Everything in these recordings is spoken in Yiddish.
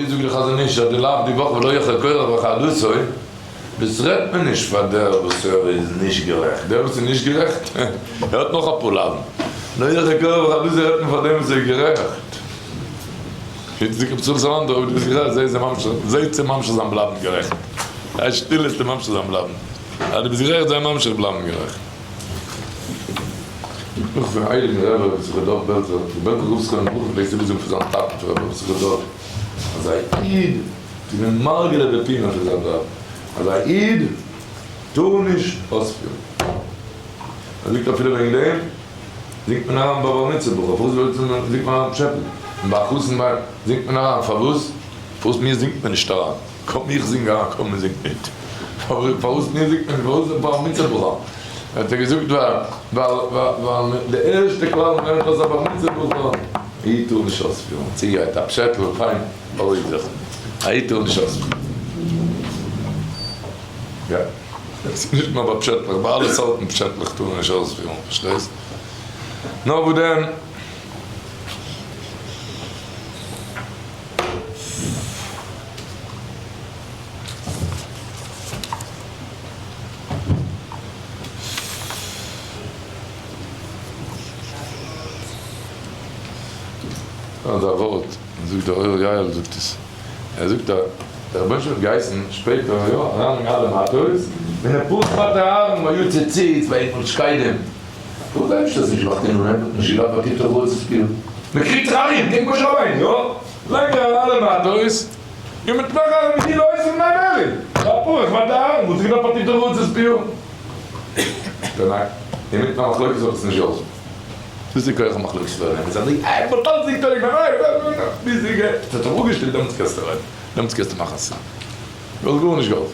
ווי זאגט די חזון איש אז די לאו די וואך ולא יחל קורח בחדותו, דאס רעדט מען נישט פאר דער וואס ער איז נישט גערעכט, דער וואס איז נישט גערעכט ער האט נאך אפאר לאוו'ן, לא יחל קורח בחדותו רעדט מען פאר דעם וואס איז גערעכט. יעצט זאג איך צו סאלאנטער אויב דו ביסט גערעכט זיי ממשיך זיי צו ממשיך זיין בלייבן גערעכט, זיי שטיל עס צו ממשיך זיין בלייבן, אז דו ביסט גערעכט זיי ממשיך בלייבן גערעכט. נאך פון הייליגן רבי רבי יששכר דוב בעלזער, דער בעלזער רב זכרונו לברכה פלעגט איבערזאגן פון זיין טאטן פון רבי יששכר דוב, אז א איד איז געווען מרגלא בפומיה פון זיין רב, אז א איד טאר נישט אויספירן. ער זאגט אפילו וועגן דעם זינגט מען אריין ביי בר מצוה בחור, פארוואס זינגט מען אריין פשעטל, און ביי א חתן ביי זינגט מען אריין, פארוואס? פארוואס מיר זינגט מען נישט אריין? קום איך זינג אריין קום מען זינגט מיט, פארוואס מיר זינגט מען נישט, פארוואס בר מצוה בחור? האט ער געזאגט ווייל ווייל ווייל די ערשטע כלל מען לערנט אויס א בר מצוה בחור, א איד טאר נישט אויספירן, צוגרייט א פשעטל, פיין, בארואיג זיך, א איד טאר נישט אויספירן. יא. עס איז נישט נאר ביי פשעטלעך, ביי אלע סארטן פשעטלעך טאר מען נישט אויספירן, פארשטייסט? נאר וואס דען? אזא ווארט זאגט דער אור יעל זאגט עס. ער זאגט אז דער רבונו של עולם האט געהייסן שפעטער יא אריינלייגן אלע מטות, און ער פארט מטה אהרן ויצא ציץ ויפול שקדים. פארוואס די אייבערשטער האט עס נישט געמאכט אין אנהייב האט מען נישט געדארפט א טיפע ווארט צו שפילן. מען קריגט זיך ארום קעגן משה רבינו יא? לייג אריין אלע מטות און מען טראכט אריין מיט די לויז פון בני מרי ויפרח מטה אהרן וואס האט געדארפט א טיפע ווארט צו שפילן? ניין, אינמיטן א מחלוקת האט עס נישט געהאלפן. דאס איז כח המחלוקת פאר אים, איז אזוי איי באלד זינגט ער איך בין ביז די געט האט זיך אפגעשטעלט דעמאלטס קענסטו רעדן, דעמאלטס קענסטו מאכן א סימן, דו האסט גארנישט געהאלפן.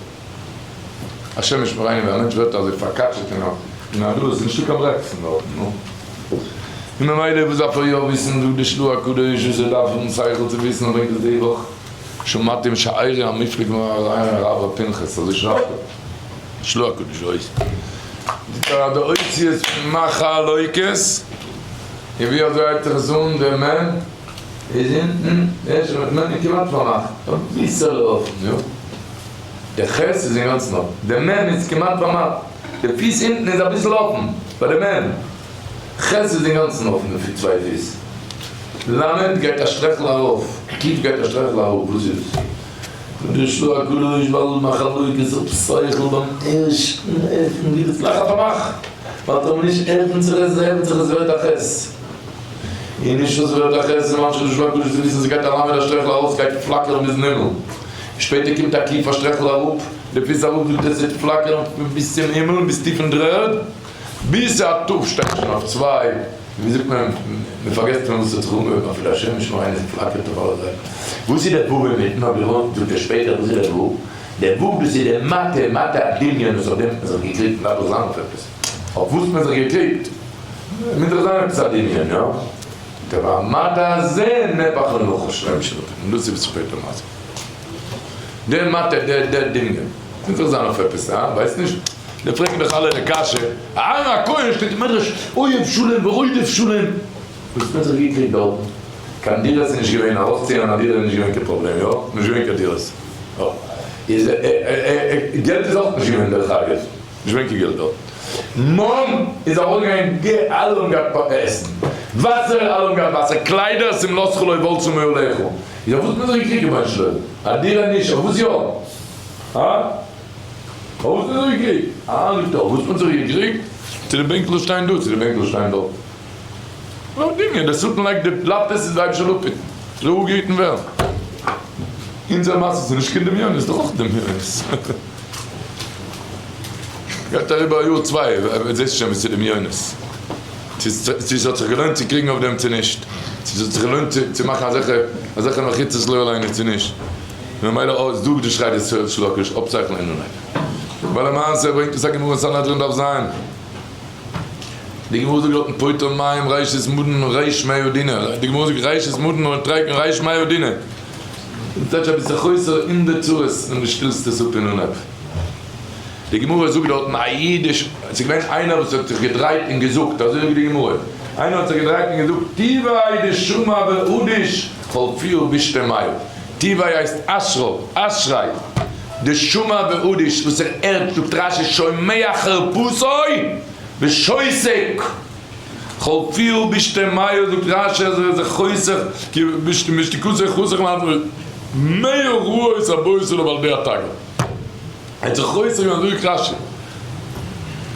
השם ישמרינו ווען א מענטש ווערט אזוי פארקאטשעט אין א אין א דאס איז נישטא קיין ברעקס פון דארטן נו. און ממילא וואס דארף ער יא וויסן זאגט די של"ה הקדוש וואס ער דארף האבן שכל צו וויסן ברענגט עס די וואך שמעתי משארי המפלג מהרב ר' פנחס אזוי שרייבט ער. של"ה הקדוש אויס די אותיות פון מחלוקת, און ווי אזוי הייבט זיך עס אן, דער מ' איז אונטן, דער ערשטער מ' איז כמעט פארמאכט, אביסעלע אפן, יא, דער ח' איז אינגאנצן אפן, דער מ' איז כמעט פארמאכט, די פיס אונטן איז אביסל אפן ביי די מ', ח' איז אינגאנצן אפן די צוויי פיס, ל' גייט א שטרעכל ארויף, ק' גייט א שטרעכל אראפ, וואס איז עס? די של"ה הקדוש ווייל מחלוקת אויף שכל ביים ערשטן עפן ווי דאס לאך א פארמאך ווייל טאמער נישט עפנט זיך עס עפנט זיך עס ווערט א ח' און נישט וואס ווערט א ח' איז ממשיך די של"ה הקדוש צו וויסן ס'גייט א למד א שטרעכל ארויס גייט פלאקערן ביזן הימל און שפעטער קומט א ק' א שטרעכל אראפ די פיס אראפ זאגט ער ס'וועט פלאקערן ביז צום הימל ביז טיף אין דר'ערד ביז א ת' שטייט שוין אויף צוויי. ווי זאגט מען, מען פארגעסט פון וואס ס'האט זיך אנגעהויבן אפילו השם ישמרינו עס פלאקערט אויף אלע זייטן. וואס איז דער ו' אינמיטן האב איך אן, זאגט ער שפעטער וואס איז דער ו'? דער ו' דאס איז דער מטה, מטה הדמיון וואס אויף דעם האט מען זיך געקריגט, מען דארף דאך זיין אויף עפעס אויף וואס מען האט זיך געקריגט, מוז דאך זיין עפעס א דמיון, יא? זאגט ער והמטה הזה נהפך לנחש להמשך, און דאס איז וואס שפעטער מסביר. דער מטה, דער דער דמיון, מוז דאך זיין אויף עפעס, הא? ווייסט נישט? זיי פרעגן דאך אלע די קשיא, אהרן הכהן שטייט אין מדרש אוהב שלום ורודף שלום, וואס האט זיך געקריגט דארטן? קיין דירות איז נישט געווען, ארויסציען א דירה איז נישט געווען קיין פראבלעם, יא? נישט געווען קיין דירות, יא. איז געלט איז אויך נישט געווען דרך אגב, נישט געווען קיין געלט דארט. מן איז ארויסגעגאנגען ג אלע האבן געהאט עסן, וואסער אלע האבן געהאט וואסער, קליידער שמלתך לא בלתה מעליך, איז אויף וואס האט מען זיך געקריגט רבונו של עולם? א דירה נישט, אויף וואס יא? הא? פארוואס האט מען זיך געקריגט? אה, זאגט ער, פארוואס האט מען זיך געקריגט? צו די בענקלעך שטיין דא, צו די בענקלעך שטיין דארט. נאר דמיון, דער שטן לייגט די לאפעס איז ווייב של אפהיטן, זאל אפגעהיטן ווערן. אונזער מעשה איז נישט קיין דמיון, איז דאך אויך דמיונות. גייט אריבער א יאר צוויי, זעסט שוין וואס איז דמיונות. צו ס'האט זיך געלוינט צו קריגן אויף דעם צו נישט. צו ס'האט זיך געלוינט צו מאכן אזעלכע אזעלכע מחיצות לא עלינו צו נישט. ממילא אז דו שרייט די סוער שלא הקדוש אפצייכן אין אנהייב. ווייל למעשה ברענגט עס א גמרא אין סנהדרין דף ז. די גמרא זאגט דארטן פוטר מים ראשית מדין ריש מאה דינר. די גמרא זאגט ראשית מדין און טרייקן ריש מאה דינר. דאס טייטש אז ביסט זיך חוסר אין די צרות ווען דו שטילסט עס אפ אין אנהייב. די גמרא זאגט דארטן א אידיש, עס איז געווען איינער וואס האט זיך געדרייט און געזאגט, אזוי זאגט די גמרא, איינער האט זיך געדרייט און געזאגט טיבאי דשמע ואדיש כל פיהו בשתי מאה. תיבאי הייסט אשרו, אשרי, דשמע ואדיש וואס ער הערט זאגט רשי שומע חרפתו ושותק כל פיהו בשתי מאה זאגט רשי אז ער איז זיך חוסך כי בשתיקותו חוסך מעצמו מאה רעות הבאות עליו על ידי התגר ער האט זיך חוסך געווען זאגט רשי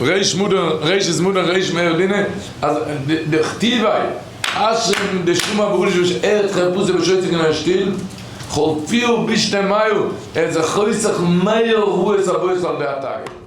ריש מדין ריש איז מדין ריש מאיר דינא אז דכתיבי אשרי דשמע ואדיש וואס הערט חרפתו ושותק און ער איז שטיל כל פיהו בשתי מאה ער איז זיך חוסך מאה רעות הבאות על ידי התגר.